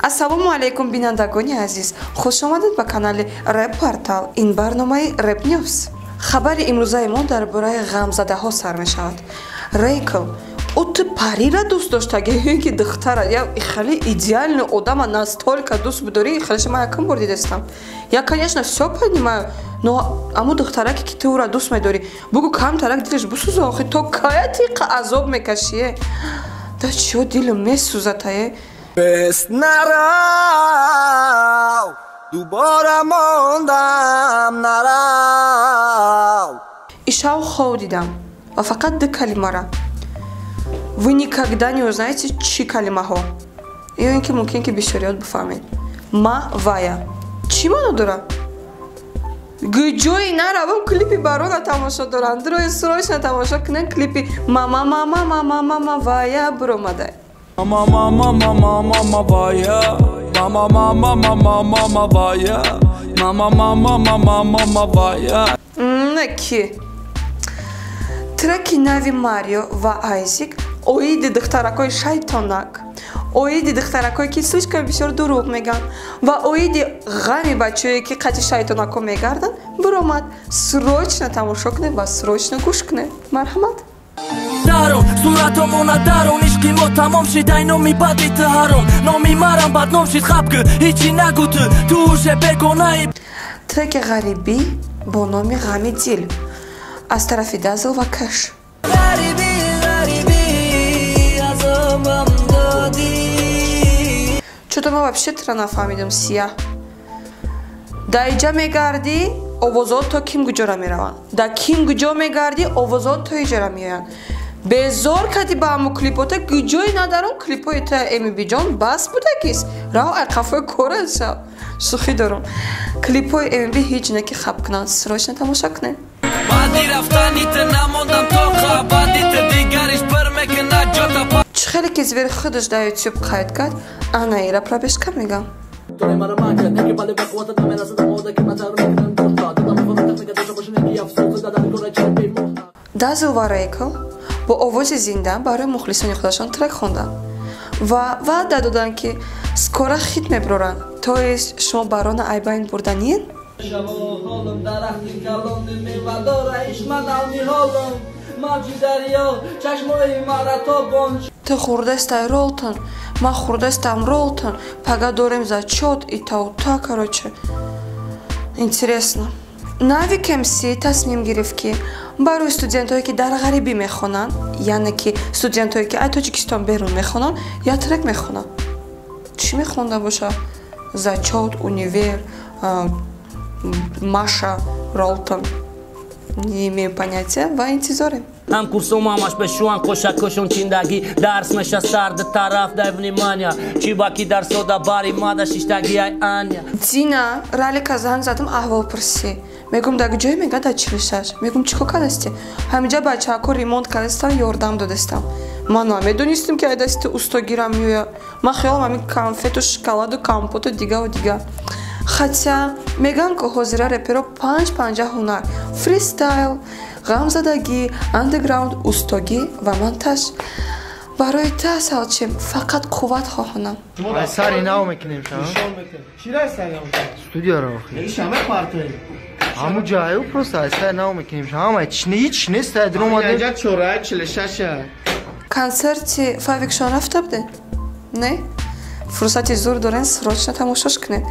Ассалому алайкум, бинандагони азиз, хуш омадед ба канали Рэп Портал. Ин барномаи Рэп Ньюс. Хабари имрӯзаи мо дар бораи ғамзадаҳо сар мешавад. Рейкл, ӯ ту парира дӯст доштаги, ки духтара я хеле идеальный одама настолько дӯст бидорӣ, хеле ман якум бор дидастам. Я, конечно, всё понимаю, но аму духтараке, ки ту ӯра дӯст медорӣ, бугу, камтарак дилаш бисӯза. Охи то кая тиқа азоб мекашие? Да чиё дилам месӯзатае? Бест нарав, дубора мондам, нарав. Ишав хов дидам ва фақат ду калимара. Вы никогда не узнаете, чӣ калимаҳо, ё ин ки мумкин ки бисёриёт бифаҳмед. Ма вая чӣ маъно дорад? Гуҷои наравам, клипи барона тамошо доранд. Дрои срочно тамошо кунед клипи мама, мама, мама, мама вая буромадай. Мама, мама, мама, мама вая, мама, мама, мама, мама вая, мама, мама, мама, мама вая. Ки треки нави Марио ва Айзик оиди духтаракҳои шайтонак, оиди духтаракҳое, ки слишком бисёр дурӯғ мегӯянд, ва оиди ғами бачаое, ки қати шайтонакҳо мегарданд, буромад. Срочно тамошо кунед ва срочно гӯш кунед. Марҳамат. Дарон суратомона, дарон ишқи мо тамом шид, ай номи бади ту ҳаром, номи марам бадном шид, хаб ки ҳичи нагӯ, ту уже бегонаи. Треки ғарибӣ бо номи «Ғами дил» аз тарафи Дазл ва Кэш. Ғарибӣ, ғарибӣ, азобам додӣ. Чё-то ма вообще тра нафаҳмидам. Сия да иҷа мегардӣ, овозот то ким куҷора мераванд, да ким куҷо мегардӣ, овозот то иҷора меоянд. Безор кади ба ҳаму клипота, куҷое надаром клипои та. Эмибиҷон, бас будагист, раҳо ай қафои кора шав. Шӯхӣ дорам, клипҳои МБ ҳеҷ не ки хаб кунанд. Срочно тамошо кунед. Баъди рафтани ту намондам тоқа, баъди ту дигариш пир мекунад ҷота. Чӣ хеле ки звери худаш дар Ютуб қайд кард, ана ира пробежка мегам. Торе мара манка, неки бале ба қуввата намерасад, омода ки ман мекунам дошта додам, техника дошта боша, неки афсӯс дадан кора чапи. Дазл ва Рейкл бо овози зинда барои мухлисони худашон трек хонданд ва ваъда доданд, ки скоро хит мебуроранд. То есть шумо барона айбайн бурданиен? Ҳолам дарахти калони мевадора, ишман алниҳолам, мавҷи дарё чашмои мара тобон. Ту хурдастай ролтон, ман хурдастам ролтон, пага дорем зачёт и таута. Короче, интересно. Нави КМС тасмим гирифт, ки барои студентҳое, ки дар ғарибӣ мехонанд, яъне ки студентҳое, ки ай Тоҷикистон берун мехонанд, як трек мехонанд. Чӣ мехонда боша? Зачёт, универ, маша, ролтон, не имею понятия. Ва интизорем. Ҳам курсом ҳамаш бешуан қошакошон чиндагӣ, дарс меша сард тараф дай внимания, чӣ ба ки дарсода бари мада шиштагӣ ай аня. Дина Ралика занг задам аҳволпурсӣ. Мегум, дар куҷое? Мега, дар 46. Мегум, чӣ кор кардасти? Ҳаминҷа бачаҳако ремонт кардастам, ёрдам додастам. Ман намедонистам, ки ай дасти устогирам меояд. Ман хиёлам ҳамин конфету, шоколаду, компоту, дигаву дига. Хотя мегӯям, ки ҳозира реперо панҷ панҷа ҳунар: фристайл, ғамзадагӣ, андеграунд, устогӣ ва монтаж. Барои ту, асалчим, фақат қувват хоҳонам. Сари нав мекунем. Студияро ҳаму ҷаю просто сари нав мекунем, ҳама ҳеч нест. Консерти Фавикшон рафта будед? Не, фурсати зур дорен, срочно тамошош кунед.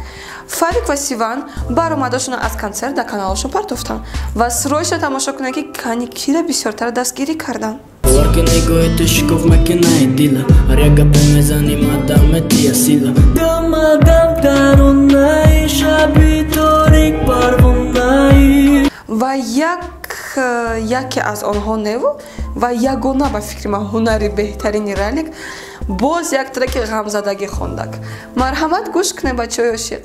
Фавик ва Сиван баромадашонро аз консерт дар каналашон партофтанд ва срочно тамошо кунед, ки кани кира бисёртар дастгирӣ карданд. Варки нигоҳи ту шикоф мекунаи дила, ҳар як гапе мезани мадам метия сила. Дамадам таронаи шаби торик парвонаи. Ва як яке аз онҳо неву ва ягона, ба фикри ман, ҳунари беҳтарини Ралик боз як треки ғамзадагӣ хондак. Марҳамат, гӯш кунед, бачаҳои ошиқ.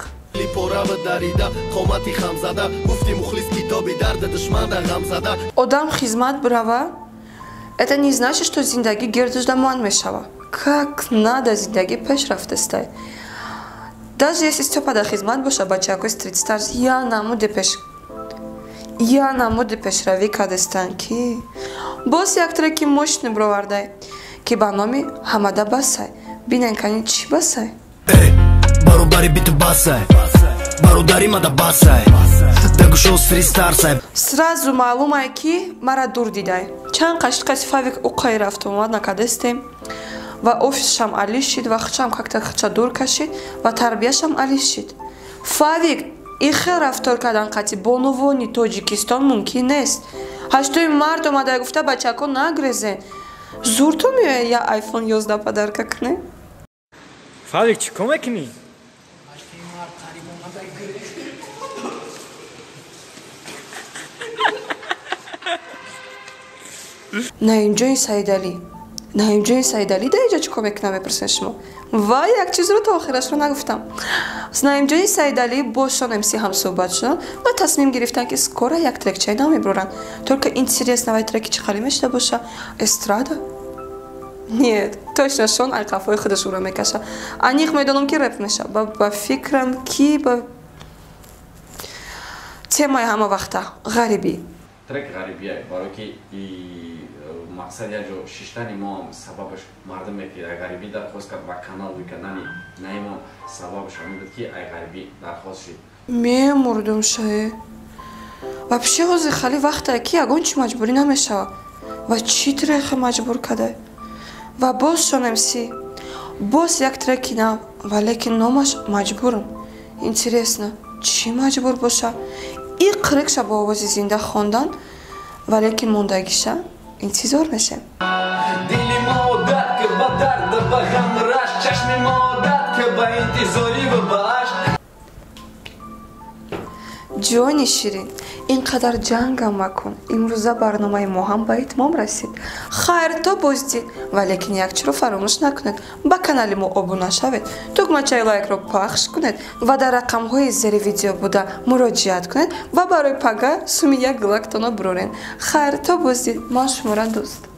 Порава дарида, қомати хамзада, гуфти мухлис китоби дарда душманда ғамзада. Одам хизмат бирава, это не значит, что зиндагӣ гирдуждаман мешава. Как надо зиндагӣ пеш рафтастай. Даже если Стёпа дар хизмат боша, бачаҳакои Стрит Старс я намуди пеш, я намуди пешравӣ кардастанд, ки боз як треки мощный бировардай, ки ба номи «Ҳамада басай». Бинен, кани чӣ басай. Баробари биту басай, бародари мада басай, дагушо сири старсай. Сразу маълумай, ки мара дур дидай. Чанд қашт қаси Фавик уқай рафту омад накардестем ва офисшам алиш шид ва хичам как-то хича дур кашид ва тарбияшам алиш шид. Фавик, ин хел рафтор кардан қатъи бонувони Тоҷикистон мумкин нест. 8 март омада гуфта, бачако, нагрезен. Зурту меояд, я айфон 11 подарка кунем. Фавик, чӣ кор мекунӣ? Март қариб омада. Наимҷони Саидалӣ, Наимҷони Саидалӣ дар инҷо чӣ кор мекунам, мепурсед шумо. Ва як чизро то охирашро нагуфтам. Наимҷони Саидалӣ бо Шон МС ҳамсӯҳбат шуданд ва тасмим гирифтанд, ки скоро як трекчаи нав мебуранд. Только интересно, вай треки чӣ қалӣ мешуда боша? Эстрада? Нет, точно Шон алқафҳои худаш ӯро мекашад. Аниқ медонам, ки реп мешавад. Ба фикрам, ки ба темаи ҳама вақта ғарибӣ. Трек ғарибия, барое ки мақсад як ҷо шиштани мо сабабаш мардуме, ки ай ғарибӣ дархост кард ва канал рӯй кардани наимон сабабаш ҳамин буд, ки ай ғарибӣ дархост шид. Мемурдум шае. Вообще ҳозир хали вақтае, ки ягон чи маҷбурӣ намешавад. Ва чӣ трехе маҷбур кардай? Ва боз Шон МС, боз як треки нав, валекин номаш «Маҷбурам». Интересно, чӣ маҷбур боша? И қирикша бо овози зинда хондан, валекин мондагиша интизор мешем. Дили мо одат ки ба дард, ба ғам раш, чашми мо одат ки ба интизорӣ ва ба ашк. Ҷони ширин, ин қадар ҷангам макун. Имрӯза барномаи мо ҳам ба итмом расид. Хайр, то боздид. Валекин як чиро фаромӯш накунед: ба канали мо обуна шавед, тугмачаи лайкро пахш кунед ва дар рақамҳои зери видео буда муроҷиат кунед ва барои пага суми як глактона бурорен. Хайр, то боздид. Ман шуморо дӯст